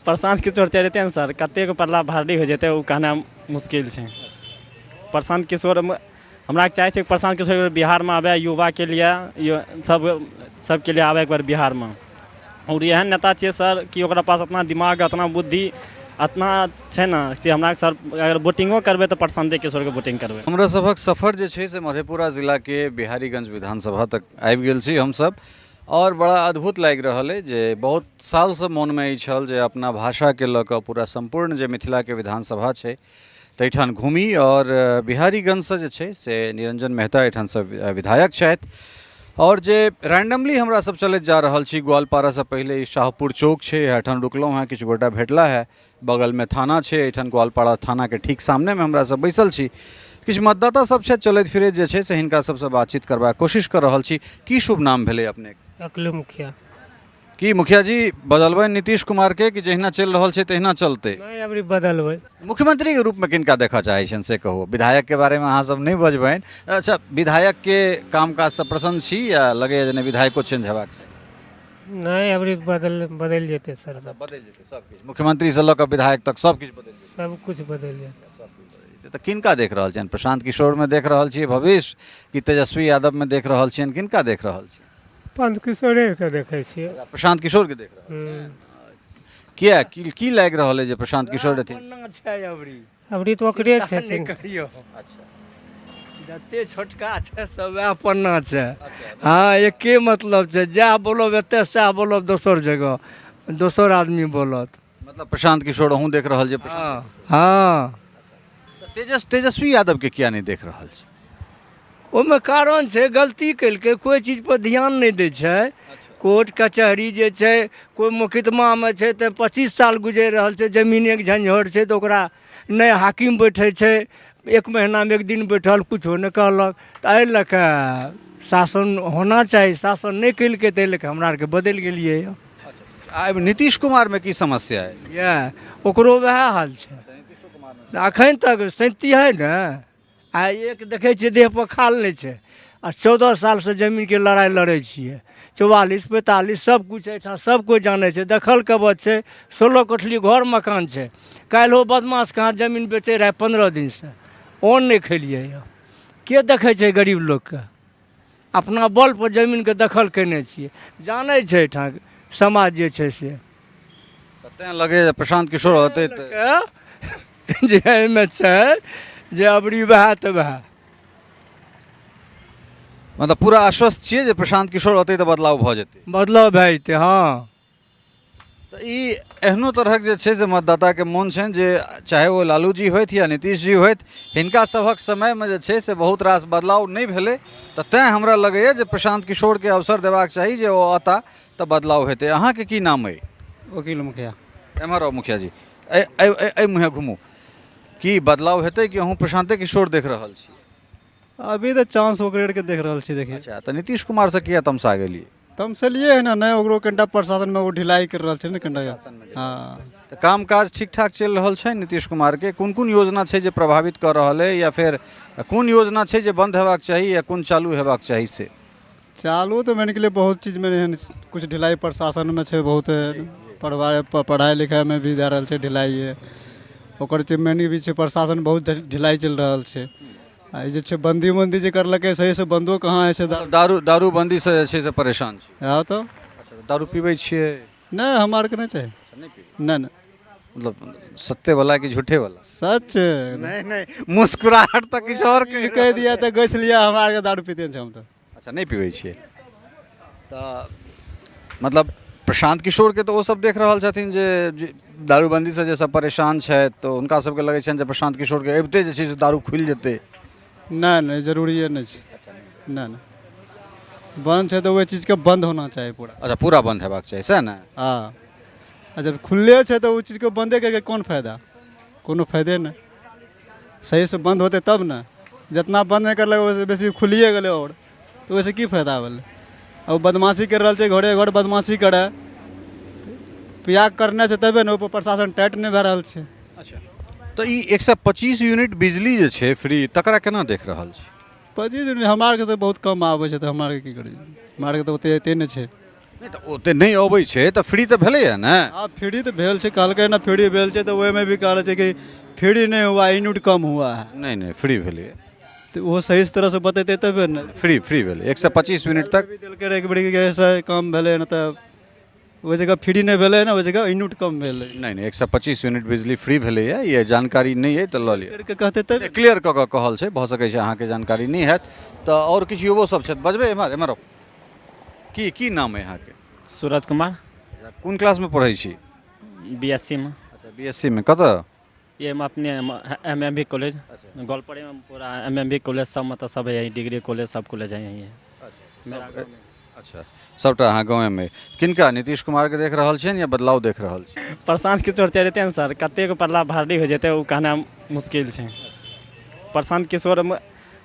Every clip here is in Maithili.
प्रशांत किशोर चलि जेतै ने सर, कतेक पल्ला भारी हो जेतै ओ कहनाइ मुश्किल छै। प्रशांत किशोर हमरा चाहै छै प्रशांत किशोर बिहारमे आबै, युवाके लिए, सब सबके लिए आबै एक बार बिहारमे। आओर एहन नेता छियै सर कि ओकरा पास एतना दिमाग, एतना बुद्धि, एतना छै ने कि हमरा सर अगर वोटिंगो करबै तऽ प्रशान्ते किशोरके वोटिंग करबै। हमरा सभक सफर जे छै से मधेपुरा जिलाके बिहारीगंज विधानसभा तक आबि गेल छी हमसभ आओर बड़ा अद्भुत लागि रहल अइ जे बहुत सालसँ मोनमे ई छल जे अपना भाषाके लऽ कऽ पूरा सम्पूर्ण जे मिथिलाके विधानसभा छै ताहिठाम घूमी आओर बिहारीगंजसँ जे छै से निरञ्जन मेहता एहिठामसँ विधायक छथि आओर जे रैंडमली हमरा सब चलैत जा रहल छी, ग्वालपारासँ पहिले ई शाहपुर चौक छै, एहिठाम रुकलहुँ हेँ, किछु गोटा भेटला हे, बगलमे थाना छै, एहिठाम ग्वालपारा थानाके ठीक सामनेमे हमरा सब बैसल छी। किछु मतदाता सब छथि चलैत फिरैत जे छै से हिनका सबसँ बातचीत करबाक कोशिश कऽ रहल छी। की शुभ नाम भेलै अपनेके? अकलू मुखिया। की मुखिया जी, बदलबै नीतीश कुमारके कि जहिना चलि रहल छै तहिना चलतै? नहि, अबरी बदलबै। मुख्यमंत्रीके रूपमे किनका देखऽ चाहै छियनि से कहू। विधायकके बारेमे अहाँ सब नहि बजबनि। अच्छा, विधायकके काम काजसँ प्रसन्न छी या लगैए जे नहि विधायको चेंज हेबाक चाही? नहि, अबरी बदलि जेतै सर। अच्छा, बदलि जेतै सब किछु, मुख्यमंत्रीसँ लऽ कऽ विधायक तक सब किछु बदलि जेतै? सब किछु बदलि जेतै। तऽ किनका देख रहल छियनि? प्रशांत किशोरमे देख रहल छियै भविष्य कि तेजस्वी यादवमे देख रहल छियनि? किनका देख रहल छियै? प्रशांत किशोरेके देखै छियै। अच्छा, प्रशांत किशोरके देख रहल छियै। किया, की की लागि रहल अइ जे प्रशांत किशोर अथी पन्ना छै अबरी? अबरी तऽ ओकरे चिन्ता छै। नहि करियौ। जते छोटका छै सब वएह पन्ना छै। हँ, एके मतलब छै, जएह बोलब एतऽ सएह बोलब दोसर जगह, दोसर आदमी बोलत। मतलब प्रशांत किशोर अहूँ देख रहल छियै प्रशांत? हँ हँ। तऽ तेजस्वी यादवके किया नहि देख रहल छी? ओहिमे कारण छै, गलती केलकै, कोइ चीजपर ध्यान नहि दै छै। कोर्ट कचहरी जे छै, कोइ मोकदमामे छै तऽ 25 साल गुजरि रहल छै, जमीनेके झंझट छै तऽ ओकरा नहि हाकिम बैठै छै, एक महीनामे एक दिन बैठल, किछो नहि कहलक। तऽ एहि लऽ कऽ शासन होना चाही, शासन नहि केलकै, ताहि लऽ कऽ हमरा आरके बदलि गेलियै। आब नीतीश कुमारमे की समस्या अइ? यएह, ओकरो वएह हाल छै एखन तक सैंती हइ ने। आ एक देखै छियै देहपर खाल नहि छै आ 14 सालसँ जमीनके लड़ाइ लड़ै छियै। 44 45 सब किछु एहिठाम सब कोइ जानै छै, दखल कबज छै, 16 कोठली घर मकान छै। काल्हिओ बदमाशके हाथ जमीन बेचै रहै 15 दिनसँ, अन्न नहि खेलियै यऽ। के देखै छै गरीब लोकके? अपना बलपर जमीनके दखल केने छियै, जानै छै एहिठाम समाज जे छै से। तऽ तेँ लगैए प्रशांत किशोर रहतै तऽ जे एहिमे छै जे अबरी वएह तऽ वएह। मतलब पूरा आश्वस्त छियै जे प्रशांत किशोर रहतै तऽ बदलाव भऽ जेतै? बदलाव भए जेतै, हँ। तऽ ई एहनो तरहक जे छै से मतदाताके मोन छनि जे चाहे ओ लालू जी होथि या नीतीश जी होथि, हिनका सभक समयमे जे छै से बहुत रास बदलाव नहि भेलै, तऽ तैँ हमरा लगैए जे प्रशांत किशोरके अवसर देबाक चाही जे ओ अता तऽ बदलाव हेतै। अहाँके की नाम अइ? वकील मुखिया। एम्हर आउ मुखिया जी, एहि मुँहे घुमू। की बदलाव हेतै कि अहूँ प्रशांते किशोर देख रहल छी? अभी तऽ चांस ओकरे के देख रहल छी, देखिए। अच्छा, तऽ नीतीश कुमार से किया तमसा गेलियै? तमसलिए है ने, नहि ओकरो कनिटा प्रशासनमे ओ ढिलाई कर रहल छै ने कनिटा। हँ। तऽ काम काज ठीक ठाक चलि रहल छै नीतीश कुमारके? कोन कोन योजना छै जे प्रभावित कऽ रहल अइ, या फेर कोन योजना छै जे बन्द हेबाक चाही या कोन चालू हेबाक चाही से? चालू तऽ मानि के बहुत चीजमे एहन किछु ढिलाइ प्रशासनमे छै बहुत, पढ़बाइ पढ़ाइ लिखाइमे भी दए रहल छै ढिलाइए। ओकर जे मानि भी छै प्रशासन बहुत ढिलाइ चलि रहल छै। आ ई जे छै बन्दी उन्दी जे करलकै सहीसँ बन्दो कहाँ होइ छै। दारूबन्दीसँ जे छै से परेशान छी? हँ तऽ। अच्छा, दारू पीबै छियै? नहि, हमरा आरके नहि चाही। नहि नहि। मतलब सत्यवला कि झूठेवला? सच। नहि नहि, मुस्कुराहट तऽ किछु आओर कहि दिया तऽ गछि लिअ, हमरा आरके दारू पीते छै हम तऽ। अच्छा, नहि पीबै छियै तऽ मतलब प्रशांत किशोरके तऽ ओसभ देख रहल छथिन जे दारूबन्दीसँ जे सब परेशान छथि तऽ हुनका सबके लगै छनि जे प्रशांत किशोरके अबिते जे छै से दारू खुलि जेतै। नहि नहि, जरूरिए नहि छै। नहि नहि, बन्द छै तऽ ओहि चीजके बन्द होना चाही पूरा। अच्छा, पूरा बन्द हेबाक चाही, सएह ने? हँ, आ जब खुलले छै तऽ ओ चीजके बन्दे करिके कोन फायदा? कोनो फायदे नहि। सहीसँ बन्द होतै तब ने। जितना बन्द नहि करलकै ओहिसँ बेसी खुलिए गेलै आओर तऽ ओहिसँ की फायदा भेलै? आ ओ बदमाशी करि रहल छै, घरे घर बदमाशी करै पिया करने छै तबे ने, ओहिपर प्रशासन टाइट नहि भए रहल छै। अच्छा, तऽ ई 125 यूनिट बिजली जे छै फ्री, तकरा केना देख रहल छी? 25 यूनिट हमरा आरके तऽ बहुत कम आबै छै, तऽ हमरा आरके की करियै? हमरा आरके तऽ ओतेक अयते नहि छै। नहि तऽ ओते नहि अबै छै तऽ फ्री तऽ भेलैए ने। आब फ्री तऽ भेल छै, कहलकै ने फ्री भेल छै, तऽ ओहिमे भी कहल छै कि फ्री नहि हुआ, यूनिट कम हुआ है। नहि नहि, फ्री भेलैए। तऽ ओहो सही तरहसँ बतेतै तबे ने। फ्री फ्री भेलै, 125 यूनिट तक भी देलकै रहै एक बेर कि ऐसे कम भेलै ने, तऽ ओहि जगह फ्री नहि भेलै ने, ओहि जगह यूनिट कम भेलै। नहि नहि, 125 यूनिट बिजली फ्री भेलैए। ई जानकारी नहि अइ तऽ लऽ लिअ। के कहतै तब क्लियर कऽ कऽ कहल छै, भऽ सकै छै अहाँके जानकारी नहि हैत। तऽ आओर किछु युवो सब छथि, बजबै। एम्हर एम्हर आउ। की की नाम अइ अहाँके? सूरज कुमार। कोन क्लासमे पढ़ै छी? बी एस सी मे। अच्छा, बी एस सी मे कतऽ? ये हम अपने एम एम भी कॉलेज गोलपड़े में, पूरा एम एम भी कॉलेज सब, मतलब सब है यहीं, डिग्री कॉलेज सब कॉलेज है यहीं है मेरा गाँव में। अच्छा, सबटा अहाँ गाँवेमे। किनका, नीतीश कुमारके देख रहल छियनि या बदलाव देख रहल छी? प्रशांत किशोर चलते ने सर, कतेक पल्ला भारी हो जेतै ओ कहना मुश्किल छै। प्रशांत किशोर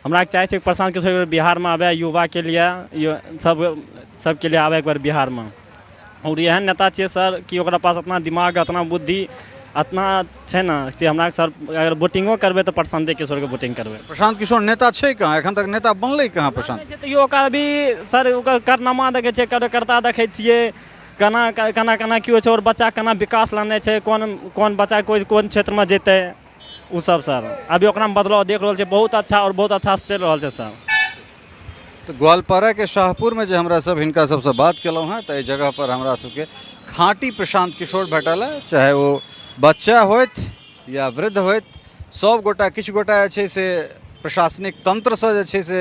हमरा चाहै छै प्रशांत किशोर बिहारमे आबै, युवाके लिए, सब सबके लिए आबै एक बार बिहारमे। आओर एहन नेता छियै सर कि ओकरा पास इतना दिमाग, इतना बुद्धि, इतना छै ने कि हमरा सर अगर वोटिंगो करबै तऽ प्रशान्ते किशोरके वोटिंग करबै। प्रशांत किशोर नेता छै कहाँ? एखन तक नेता बनलै कहाँ प्रशांत? छै तैयो ओकर अभी सर ओकर कारनामा देखै छियै, कार्यकर्ता देखै छियै, केना केना केना की होइ छै आओर बच्चा केना विकास लानै छै, कोन कोन बच्चा कोइ कोन क्षेत्रमे जेतै, ओ सब सर अभी ओकरामे बदलाव देख रहल छै बहुत अच्छा आओर बहुत अच्छासँ चलि रहल छै सर। तऽ ग्वालपाराके शाहपुरमे जे हमरा सब हिनका सबसँ बात केलहुँ हेँ तऽ एहि जगहपर हमरा सबके खाँटी प्रशान्त किशोर भेटल हँ। चाहे ओ बच्चा होथि या वृद्ध होथि, सब गोटा, किछु गोटा जे छै से प्रशासनिक तन्त्रसँ जे छै से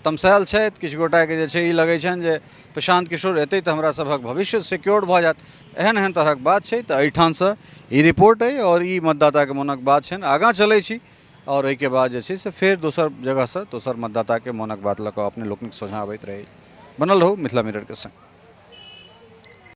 तमसायल छथि, किछु गोटाके जे छै ई लगै छनि जे प्रशान्त किशोर एतै तऽ हमरा सभक भविष्य सिक्योर भऽ जायत। एहन एहन तरहक बात छै। तऽ एहिठामसँ ई रिपोर्ट अइ आओर ई मतदाताके मोनक बात छनि। आगाँ चलै छी आओर एहिके बाद जे छै से फेर दोसर जगहसँ दोसर मतदाताके मोनक बात लऽ कऽ अपने लोकनिक सोझाँ अबैत रही। बनल रहू मिथिला मिररके सङ्ग।